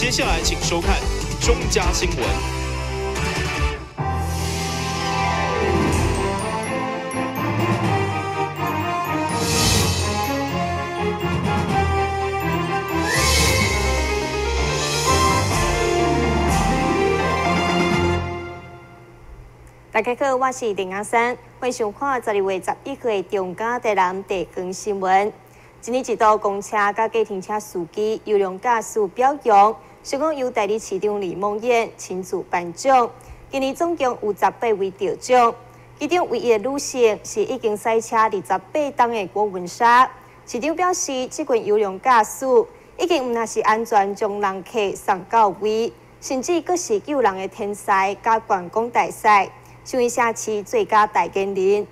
接下來請收看中嘉新聞。大家好，我是林阿珊，欢迎收看12月11號的中嘉台南地方新聞。一年一度公車佮計程車司機優良駕駛表揚，是講由代理市長李孟諺親自頒獎。今年總共有18位得獎，其中唯一的女性是已經駛車28冬的郭文莎。市長表示，這群優良駕駛已經毋但是安全將人客送到位，甚至閣是救人的天使佮觀光大使。成為社區最佳代言人。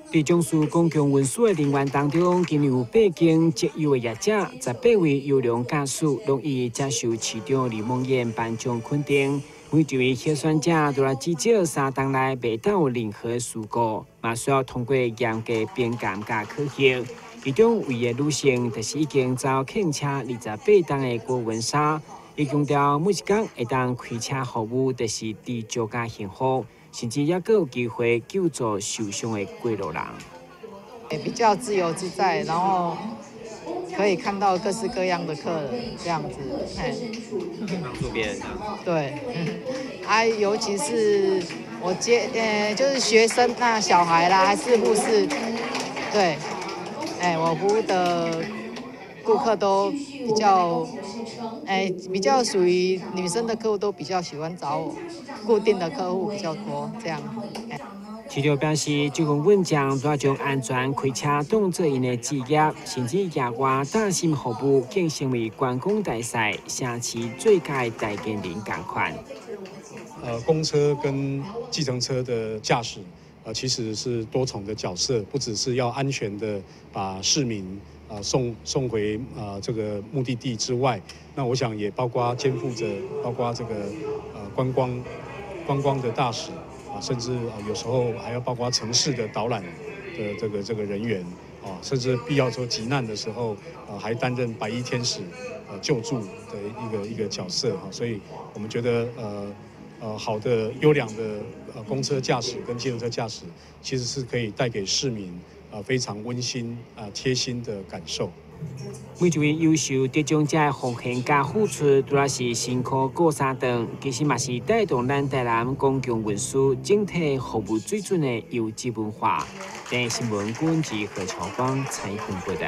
佇從事公共運輸的人員當中，今年有8間績優的業者，18位優良駕駛，攏已接受市長李孟諺頒獎肯定。每一位候選者都來至少3冬內袂當有任何事故，嘛需要通過嚴格評鑑佮考核。其中唯一女性，就是已經走客車28冬的郭文莎。伊強調，每一工會當開車服務，就是知足佮幸福，甚至猶閣有機會救助受傷的過路人。比較自由自在，然後可以看到各式各樣的客人，這樣子，哎，幫助別人。對，啊，尤其是我接，就是學生啊、小孩啦，還是護士，對，哎，我服務的顧客都比較。比較屬於女生的客戶都比較喜歡找我，固定的客戶比較多，這樣。市長表示，這份穩將除將安全開車當作𪜶的職業，甚至額外擔心服務，更成為觀光大使、城市最佳的代言人仝款。公車跟計程車的駕駛，其實是多重的角色，不只是要安全的把市民送回這個目的地之外，那我想也包括肩負着包括這個觀光的大使啊，甚至有時候還要包括城市的導覽的這個人員啊，甚至必要說急難的時候，還擔任白衣天使救助的一個角色哈，所以我們覺得好的優良的公車駕駛跟計程車駕駛，其實是可以帶給市民非常溫馨貼心的感受。每一位優秀得獎者的奉獻佮付出，除了是辛苦過三頓，其實嘛是帶動咱台南公共運輸整體服務水準的優質文化。電視新聞郭志何朝光採訪報道。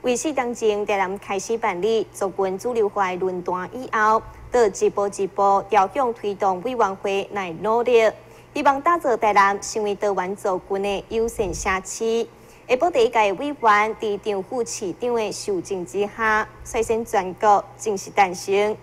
為4冬前，台南開始辦理族群主流化論壇以後，就一步一步朝向推動委員會來努力，希望打造台南成為多元族群的友善社區。下晡第一屆委員佇張副市長的授證之下，率先全國正式誕生。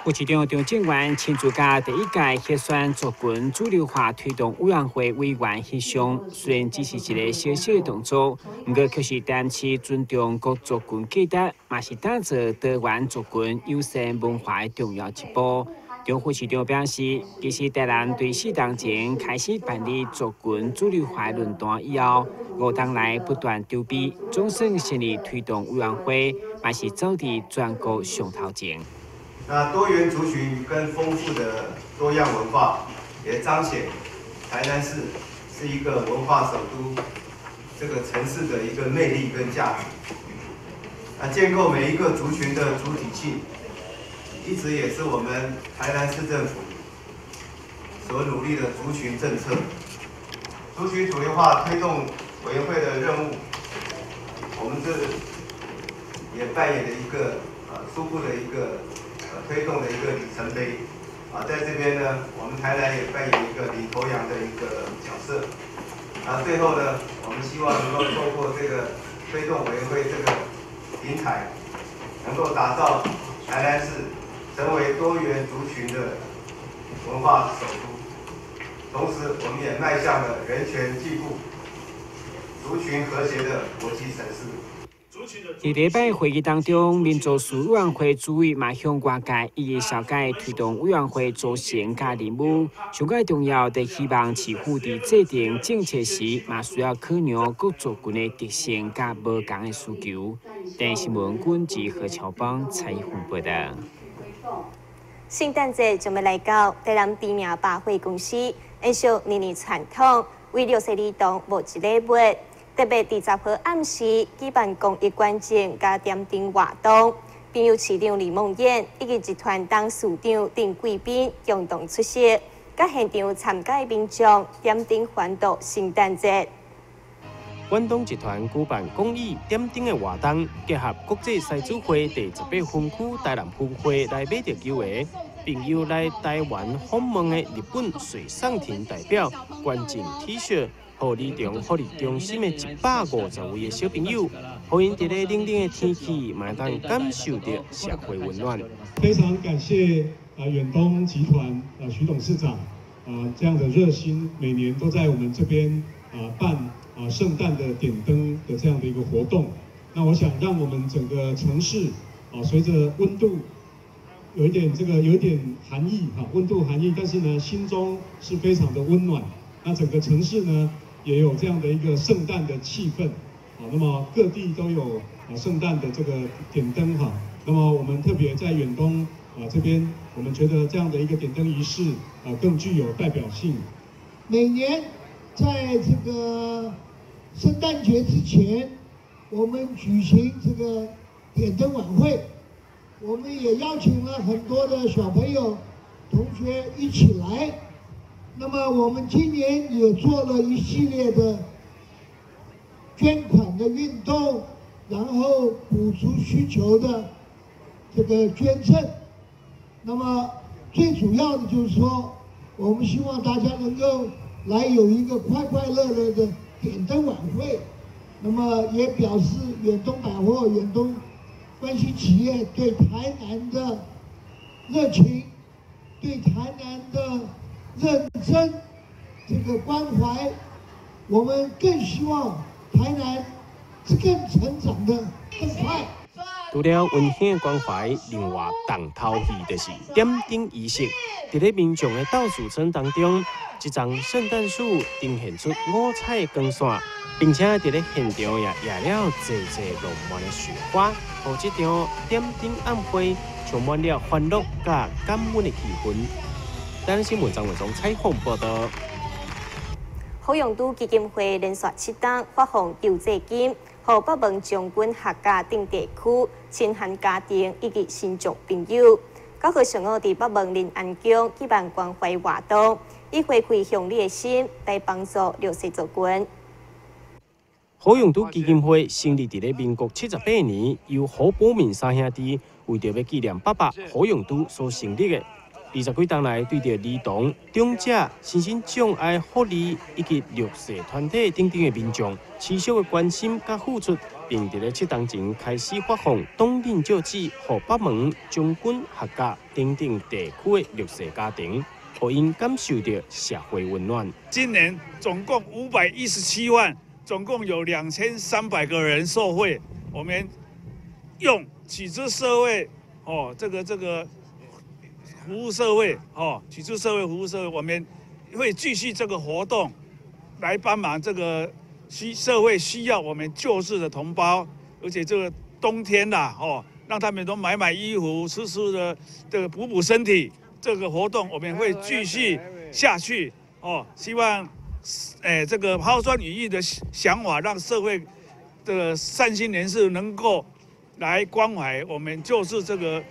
副市長張正元親自佮第一屆核選族群主流化推動委員會委員翕相，雖然只是一個小小的動作，毋過卻是台南市尊重各族群價值，嘛是打造多元族群友善文化的重要一步。張副市長表示，其實台南對4冬前開始辦理族群主流化論壇以後，5冬來不斷籌備，總算成立推動委員會，嘛是走佇全國上頭前。那多元族群跟豐富的多樣文化，也彰顯台南市是一個文化首都這個城市的一個魅力跟價值。那建構每一個族群的主體性，一直也是我們台南市政府所努力的族群政策。族群主流化推動委員會的任務，我們這也扮演了一個初步的一個推動的一個里程碑啊，在這邊呢，我們台南也扮演一個領頭羊的一個角色。啊，最後呢，我們希望能夠透過這個推動委員會這個平台，能夠打造台南市成為多元族群的文化首都。同時，我們也邁向了人權進步、族群和諧的國際城市。佇禮拜會議當中，民族事委員會主委嘛向外界以及社界推動委員會組成佮任務。上蓋重要的希望市府佇制定政策時，嘛需要考量各族群的特性佮無仝的需求。電視新聞軍及何喬邦採訪報道。聖誕節將欲來到，台南知名百貨公司延續年年傳統，為弱勢兒童募集禮物。特別佇10號暗時舉辦公益捐贈佮點燈活動，並由市長李孟諺以及集團董事長鄧貴斌共同出席，佮現場參加民眾點燈歡度聖誕節。遠東集團舉辦公益點燈的活動，結合國際獅子會第18分區台南分會來買著球鞋，並由來台灣訪問的日本水上庭代表捐贈 T 恤，予兒童福利中心的150位的小朋友，予𪜶佇咧冷冷的天氣，嘛會當感受著社會溫暖。非常感謝啊遠東集團啊徐董事長啊這樣的熱心，每年都在我們這邊啊辦啊聖誕的點燈的這樣的一個活動。那我想讓我們整個城市啊隨着溫度有一點這個有一點寒意哈，溫度寒意，但是呢心中是非常的溫暖。那整個城市呢，也有這樣的一個聖誕的氣氛，啊，那麼各地都有啊聖誕的這個點燈哈，那麼我們特別在遠東啊這邊，我們覺得這樣的一個點燈儀式啊更具有代表性。每年在這個聖誕節之前，我們舉行這個點燈晚會，我們也邀請了很多的小朋友、同學一起來。那麼我們今年也做了一系列的捐款的運動，然後補足需求的這個捐贈。那麼最主要的就是說，我們希望大家能夠來有一個快快樂樂的點燈晚會。那麼也表示遠東百貨、遠東關係企業對台南的熱情，對台南的認真這個關懷，我們更希望台南是更成長的更快。除了溫馨的關懷，另外重頭戲就是點燈儀式。佇咧民眾的鬥士村當中，這叢聖誕樹呈現出五彩的光線，並且佇咧現場也掖了濟濟浪漫的雪花，予這場點燈晚會充滿了歡樂佮感恩的氣氛。台南新聞張文松採訪報道。好用都基金會連續7冬發放救濟金，予北門將軍客家等地區貧寒家庭以及身障朋友。9號上午佇北門仁安宮舉辦關懷活動，以回饋鄉里的心來幫助弱勢族群。好用都基金會成立佇咧民國78年，由侯伯敏三兄弟為著欲紀念爸爸侯永都所成立的。20幾冬來，對著兒童、長者、身心障礙福利以及弱勢團體等等的民眾，持續的關心佮付出，並佇咧7冬前開始發放冬令救濟，予北門、將軍、客家等等地區的弱勢家庭，予𪜶感受著社會溫暖。今年總共517萬，總共有2300個人受惠。我們用取之社會，哦，這個服務社會，哦，取之社會服務社會，我們會繼續這個活動，來幫忙這個社會需要我們救助的同胞，而且這個冬天啦，哦，讓他們都買買衣服，吃吃的，這個補補身體。這個活動我們會繼續下去，哦，希望，這個拋磚引玉的想法，讓社會的善心人士能夠來關懷我們，就是這個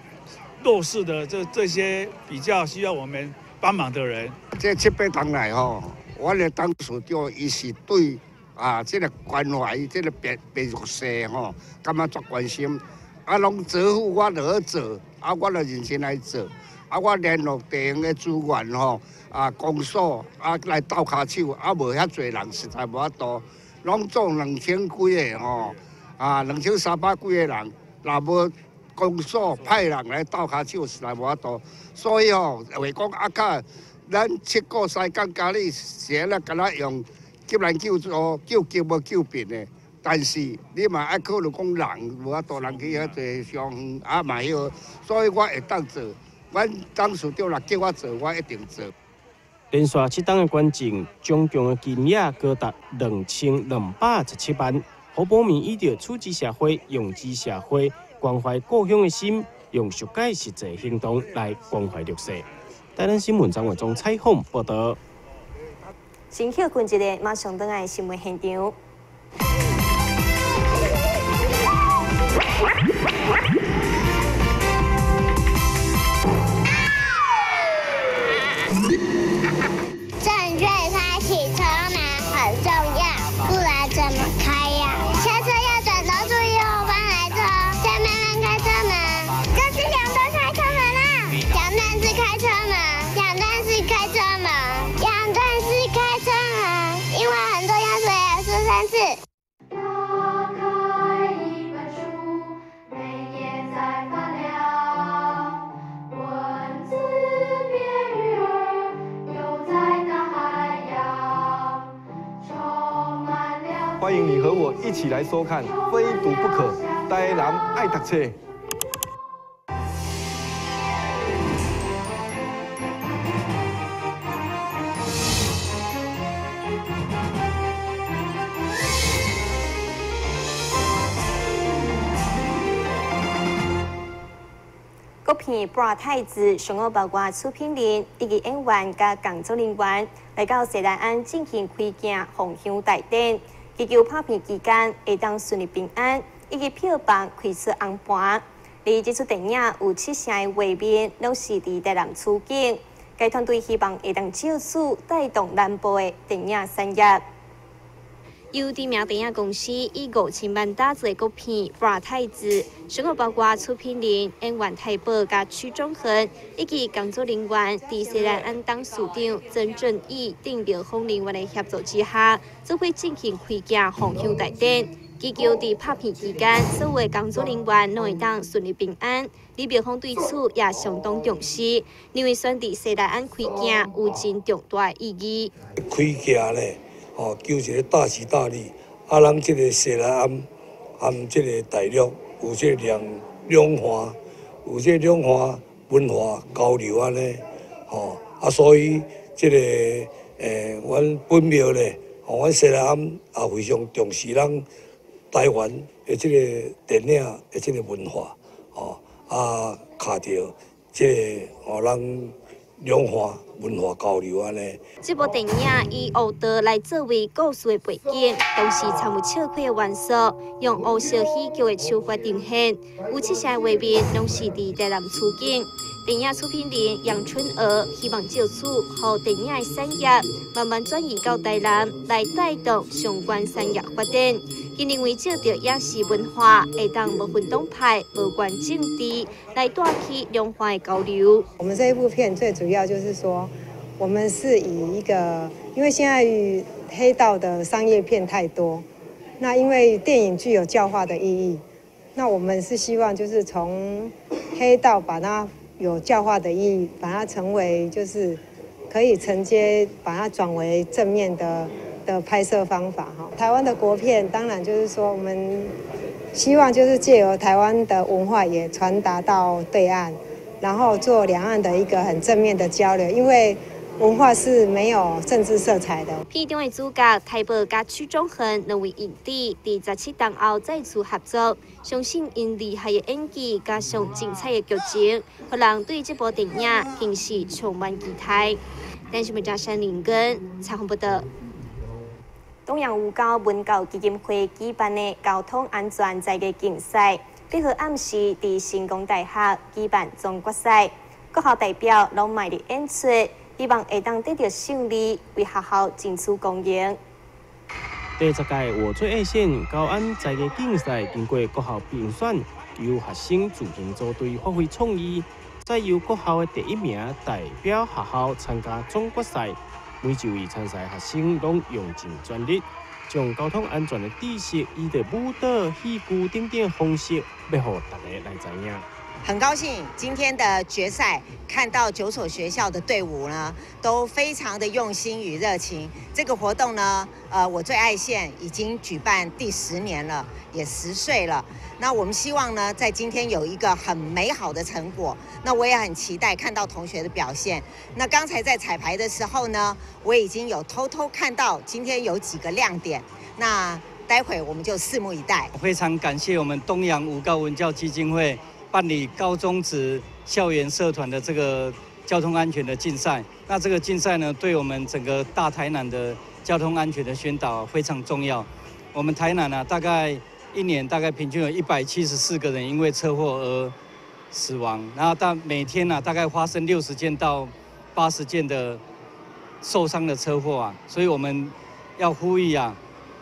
弱勢的這些比較需要我們幫忙的人。這七八冬來吼，我的董事長伊是對啊，這個關懷這個別弱勢吼，感覺足關心。啊，攏囑咐我落去做，啊，我就認真來做。啊，我聯絡地方的資源吼，啊，公所啊來鬥跤手，啊，無遐濟人，實在無法度，攏總2000幾个吼，啊，2300幾个人，若無公所派人來鬥跤手，實在無法度。所以吼，話講啊，較咱七股西港嘉里是按怎敢若用急難救助救急無救貧的，但是你嘛愛考慮講人無法度人去遐濟傷遠，啊嘛彼個，所以我會當做。阮董事長若叫我做，我一定做。連續七冬的捐贈，總共的金額高達2217萬。侯伯明以著處之社會、用之社會、關懷故鄉的心，用實際實際行動來關懷弱勢。台南新聞張偉忠採訪報道。先歇睏一下，馬上轉來新聞現場。正確開啟車門很重要，不然怎麼開呀？下車要轉頭注意後方來車，再慢慢開車門。這是兩段開車門啦，兩段式開車門，兩段式開車門，兩段式開車門，因為很重要，所以要說三次。歡迎你和我一起來收看《非讀不可》，台南愛讀冊。國片《博太子》上午包括出品人以及演員佮工作人員來到西來庵進行開鏡奉香大典。祈求拍片期間會當順利平安，以及票房開出紅盤。而這齣電影有70%的畫面攏是佇台南取景，該團隊希望會當藉此帶動南部的電影產業。由知名電影公司以5000萬打造的國片《博太子》，上午包括出品人、演員泰寶佮屈中恆，以及工作人員，佇西來庵董事長曾正義、鄧妙峰人員的協助之下，做伙進行開鏡奉香大典，祈求佇拍片期間，所有的工作人員攏會當順利平安。李妙峰對此也相當重視，認為選佇西來庵開鏡有真重大的意義。開鏡咧。哦，求一個大吉大利，啊，咱這個西來庵含這個大陸有這個兩岸，有這兩岸文化交流按呢，吼，啊，所以這個阮本廟咧，吼，阮西來庵也非常重視咱台灣的這個電影的這個文化，吼，啊，卡著這個吼咱兩岸文化交流按呢。這部電影以黑道來作為故事的背景，同時參有笑詼的元素，用烏色喜劇的手法呈現。有70%的畫面攏是佇台南取景。電影出品人楊春娥希望藉此，予電影的產業慢慢轉移到台南，來帶動相關產業發展。𪜶認為藉著影視文化，會當無分黨派、無關政治，來帶起兩岸的交流。我們這一部片最主要就是說，我們是以一個，因為現在黑道的商業片太多，那因為電影具有教化的意義，那我們是希望就是從黑道把它有教化的意義，把它成為就是可以承接，把它轉為正面的拍攝方法哈。台灣的國片當然就是說，我們希望就是借由台灣的文化也傳達到對岸，然後做兩岸的一個很正面的交流，因為文化是沒有政治色彩的。片中的主角泰寶佮屈中恆兩位影帝，佇17冬後再次合作，相信𪜶厲害的演技加上精彩的劇情，予人對這部電影更是充滿期待。但是，我們林根采訪報道。東洋有交文教基金會舉辦的交通安全才藝競賽，8號暗時佇成功大學舉辦總決賽，各校代表攏賣力演出，希望會當得到勝利，為學校爭取光榮。第10屆我最愛線高安才藝競賽，經過各校評選，由學生自行組隊發揮創意，再由各校的第一名代表學校參加總決賽。每一位參賽學生攏用盡全力，將交通安全的知識，以著舞蹈、戲劇等等方式，欲予大家來知影。很高興今天的決賽看到9所學校的隊伍呢，都非常的用心與熱情。這個活動呢，我最愛線已經舉辦第10年了，也10歲了。那我們希望呢，在今天有一個很美好的成果。那我也很期待看到同學的表現。那剛才在彩排的時候呢，我已經有偷偷看到今天有幾個亮點。那待會我們就拭目以待。非常感謝我們東陽吳高文教基金會辦理高中職校園社團的這個交通安全的競賽。那這個競賽呢，對我們整個大台南的交通安全的宣導非常重要。我們台南呢，大概一年大概平均有174個人因為車禍而死亡，然後但每天呢，大概發生60件到80件的受傷的車禍啊，所以我們要呼籲啊，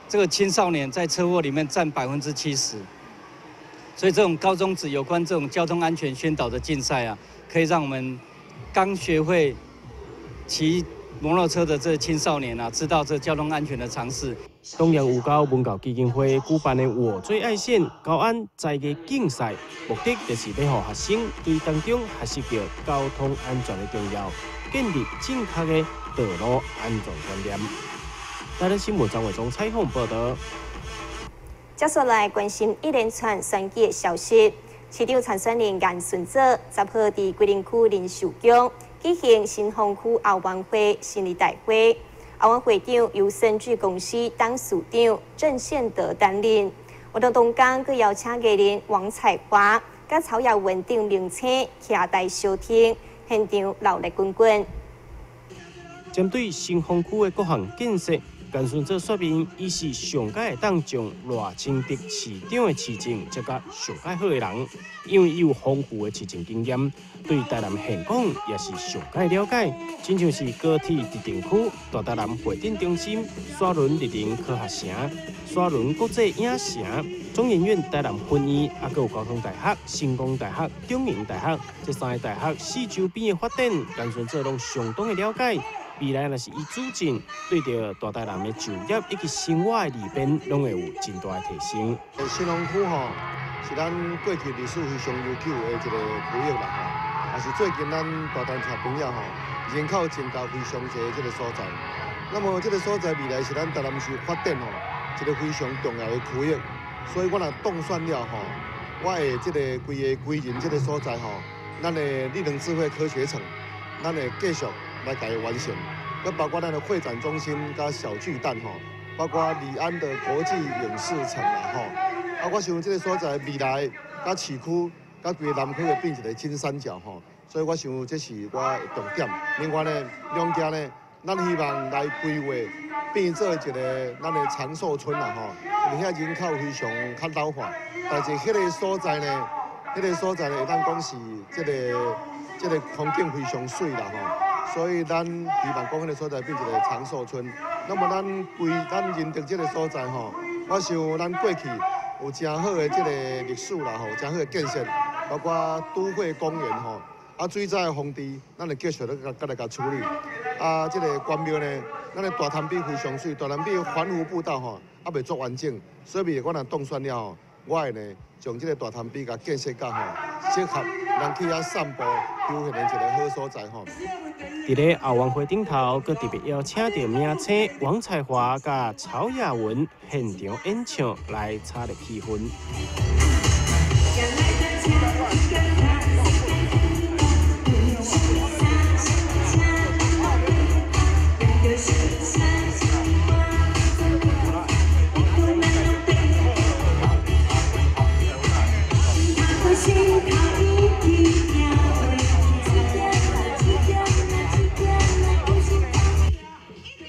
這個青少年在車禍裡面佔70%。所以這種高中職有關這種交通安全宣導的競賽啊，可以讓我們剛學會騎摩托車的這青少年啊，知道這交通安全的常識。東陽吳高文教基金會舉辦的我最愛線高安才藝競賽，目的就是欲予學生對當中學習著交通安全的重要，建立正確的道路安全觀念。台南新聞張偉忠採訪報道。接下來關心一連串選舉的消息。市長參選人顏順祖10號佇龜苓區仁壽宮舉行新豐區後援會成立大會，後援會長由森巨公司董事長鄭憲德擔任。活動當中，閣邀請藝人王彩華、佮曹雅雯等明星徛台相挺，現場熱鬧滾滾。針對新豐區的各項建設，顏順祖說明，伊是上屆會當將賴清德市長的市政接甲上蓋好的人，因為伊有豐富的市政經驗，對台南現況也是上蓋了解。親像是高鐵特定區、大台南會展中心、沙崙綠林科學城、沙崙國際影城、中研院台南分院，抑閣有交通大學、成功大學、中營大學這三个大學四周邊的發展，顏順祖攏相當的了解。未來若是伊主政，對著大台南的就業以及生活的利便，攏會有真大的提升。新豐區吼，是咱過去歷史非常悠久的一個區域啦吼，也是最近咱大台南朋友吼人口增加非常濟這个所在。那麼這个所在未來是咱台南市發展吼一個非常重要的區域，所以我若當選了吼，我會這个規个歸仁這个所在吼，咱的綠能智慧科學城，咱會繼續來共伊完成，閣包括咱的會展中心佮小巨蛋吼，包括里安的國際影視城啦吼。啊，我想這个所在未來佮市區佮規个南區會變一個金三角吼，所以我想這是我的重點。另外呢，兩家呢，咱希望來規劃變做一個咱的長壽村啦吼，因為遐人口非常較老化，但是彼个所在呢，彼个所在呢，會當講是這个風景非常媠啦吼。所以咱希望講彼个所在變一個長壽村。那麼咱規咱仁德這个所在吼，我想咱過去有誠好的這个歷史啦吼，誠好的建設，包括都會公園吼，啊水災的防治，咱會繼續咧共來共處理。啊，這个關廟呢，咱的大潭陂非常媠，大潭陂環湖步道吼，猶未足完整，所以我若當選了吼，我會呢將這个大潭陂共建設甲吼適合人去遐散步休閒的一个好所在吼。佇咧後援會頂頭，閣特別邀請著明星王彩樺佮曹雅雯現場演唱來炒熱氣氛。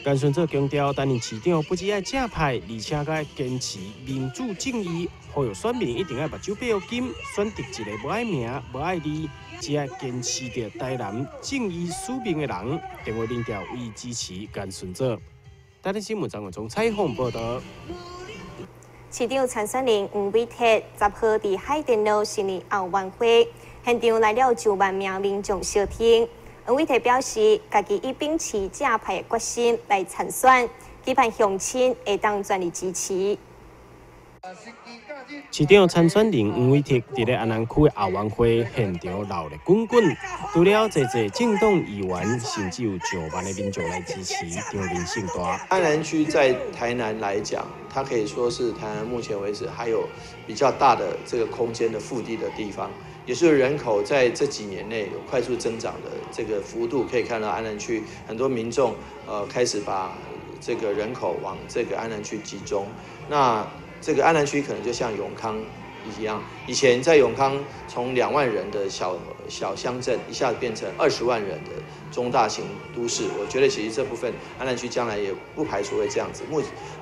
顏順祖強調，擔任市長不只愛正派，而且閣愛堅持民主正義，呼籲選民一定愛目睭閉予緊，選擇一个無愛名、無愛利，只愛堅持著台南正義使命的人。電話民調予以支持顏順祖。台南新聞張文忠採訪報道。市長參選人黃偉哲10號佇海淀路成立後援會，現場來了9萬名民眾相挺。黃偉哲表示，家己已秉持正派的決心來參選，期盼鄉親會當全力支持。市長參選人黃偉哲佇咧安南區的後援會現場熱鬧滾滾，除了濟濟政黨議員，甚至有上萬的民眾來支持，場面盛大。安南區在台南來講，它可以說是台南目前為止還有比較大的這個空間的腹地的地方，也是人口在這幾年內有快速增長的這個幅度，可以看到安南區很多民眾，開始把這個人口往這個安南區集中。那這個安南區可能就像永康一樣，以前在永康從2萬人的小小鄉鎮，一下子變成20萬人的中大型都市。我覺得其實這部分安南區將來也不排除會這樣子。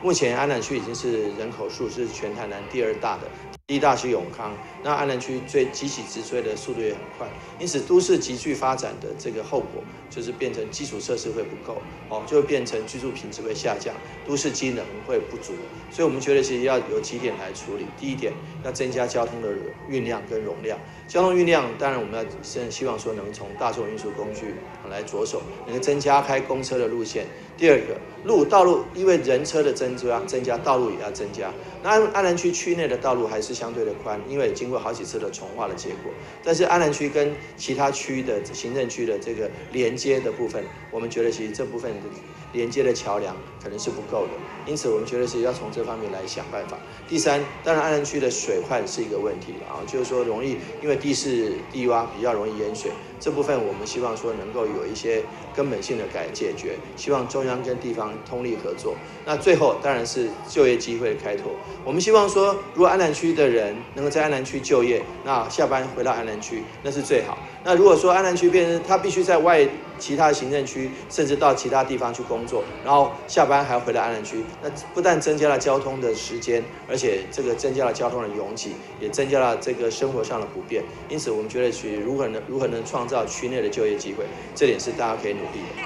目前安南區已經是人口數是全台南第二大的，第一大是永康。那安南區最急起直追的速度也很快，因此都市急劇發展的這個後果就是變成基礎設施會不夠，哦，就會變成居住品質會下降，都市機能會不足。所以我們覺得其實要有幾點來處理。第一點，要增加交通的運量跟容量。交通運量當然我們要先希望說能從大眾運輸工具來着手，能夠增加開公車的路線。第二個，道路因為人車的增加，道路也要增加。那安南區區內的道路還是相對的寬，因為經過好幾次的重劃的結果。但是安南區跟其他區的行政區的這個連接的部分，我們覺得其實這部分連接的橋梁可能是不夠的，因此我們覺得是要從這方面來想辦法。第三，當然安南區的水患是一個問題了啊，就是說容易因為地勢低窪，比較容易淹水。這部分我們希望說能夠有一些根本性的解決，希望中央跟地方通力合作。那最後當然是就業機會的開拓。我們希望說，如果安南區的人能夠在安南區就業，那下班回到安南區，那是最好。那如果說安南區變成他必須在外其他行政區，甚至到其他地方去工作，然後下班還要回到安南區，那不但增加了交通的時間，而且這個增加了交通的擁擠，也增加了這個生活上的不便。因此，我們覺得去如何能創造區內的就業機會，這點是大家可以努力的。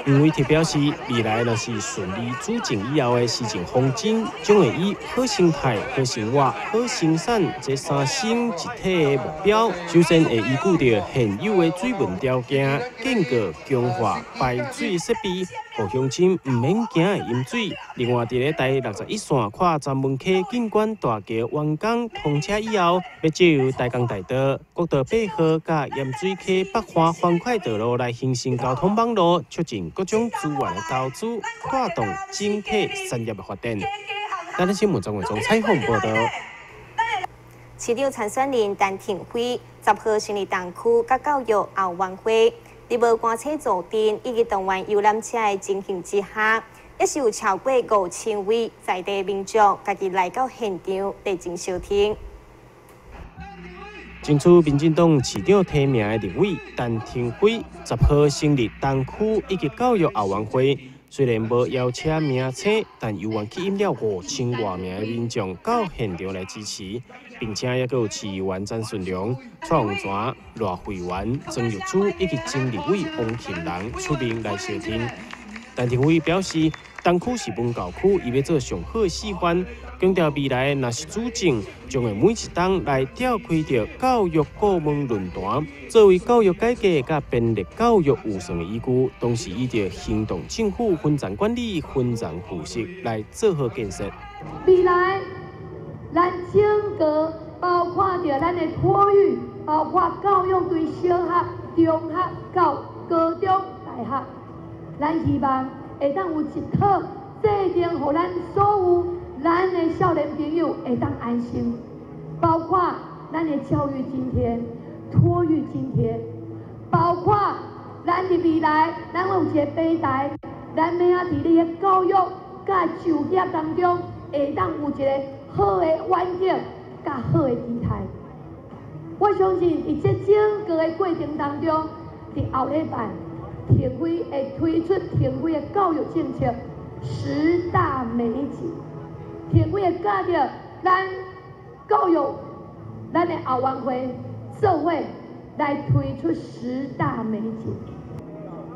黃偉哲表示，未來若是順利主政以後的施政方針，將會以好生態、好生活、好生產這三生一體的目標，首先會依據著現有的水文條件，建構強化排水設備，予鄉親毋免驚會淹水。另外，佇咧台61線跨三文溪景觀大橋完工通車以後，欲藉由台江大道、國道8號佮鹽水溪北岸環快道路來形成交通網路，促進各種資源的投資，帶動整體產業的發展。台南新聞張偉忠採訪報導。市長參選人陳亭妃10號成立東區佮教育後援會，佇無官車坐鎮以及動員遊覽車的情形之下，也是有超過5000位在地民眾家己來到現場熱情相挺。爭取民進黨市長提名的立委陳亭妃，10號成立東區以及教育後援會。雖然無邀請名車，但猶原吸引了5000外名的民眾到現場來支持，並且猶閣有市議員詹順良、蔡旺泉、賴慧媛、曾玉珠以及前立委王慶龍出面來相挺。陳亭妃表示，東區是文教區，伊欲做上好的示範，強調未來若是主政，將會每一冬來召開著教育顧問論壇，作為教育改革佮編列教育預算的依據，同時依著行動政府分層管理、分層負責來做好建設。未來，咱整個包括著咱的托育，包括教育對小學、中學到高中、大學，咱希望會當有一套制定，予咱所有咱的少年朋友會當安心，包括咱的教育津貼、托育津貼，包括咱佇未來，咱會有一個平台，咱欲按怎佇你的教育佮就業當中，會當有一個好的環境佮好的姿態。我相信，佇這整個的過程當中，佇後禮拜，亭妃會推出亭妃的教育政策十大美景，亭妃會佮著咱教育，咱的後援會做伙來推出十大美景，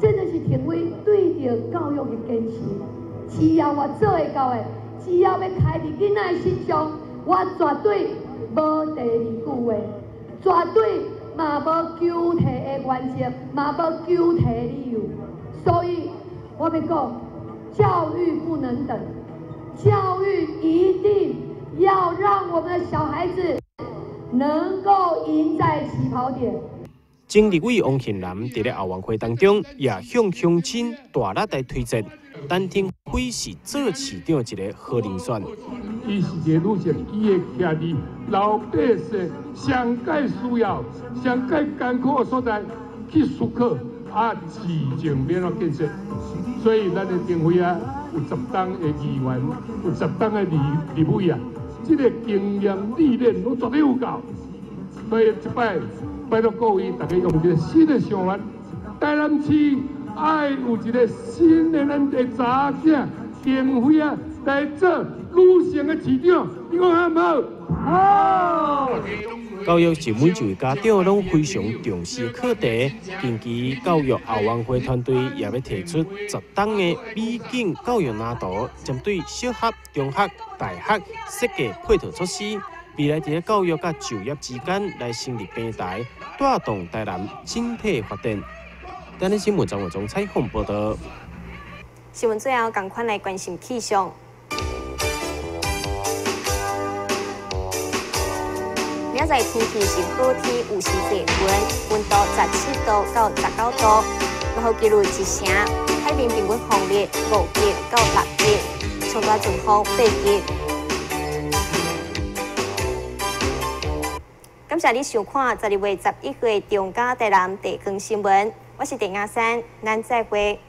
這就是亭妃對著教育的堅持。只要我做會到的，只要欲開佇囡仔的身上，我絕對無第二句話，絕對嘛無求退的原則，嘛無求退的理由。所以我欲講，教育不能等，教育一定要讓我們的小孩子能夠贏在起跑點。前立委王慶南佇咧後援會當中，也向鄉親大力來推薦陳亭妃是做市長一个好人選。伊是一个女性，伊會徛佇老百姓上蓋需要、上蓋艱苦的所在去思考，啊，市政欲按怎建設。所以咱的亭妃啊，有10冬的議員，有10冬的立委啊，這个經驗歷練攏絕對有夠。所以這擺拜託各位，大家用一个新的想法，台南市愛有一个新的咱的查某囝亭妃啊來做女性的市長，你講好毋好？好。教育是每一位家長攏非常重視的課題。近期教育後援會團隊也欲提出10冬的美景教育藍圖，針對小學、中學、大學設計配套措施。未來佇咧教育佮就業之間來成立平台，帶動台南整體發展。台南新聞張偉忠採訪報道。新聞最後，仝款來關心氣象。明仔載天氣是好天，有時濟雲，溫度17度到19度。落雨幾率1成，海面平均風力5級到6級，上大陣風8級。感謝你收看12月11號的中嘉台南地方新聞，我是鄭亞珊，咱再會。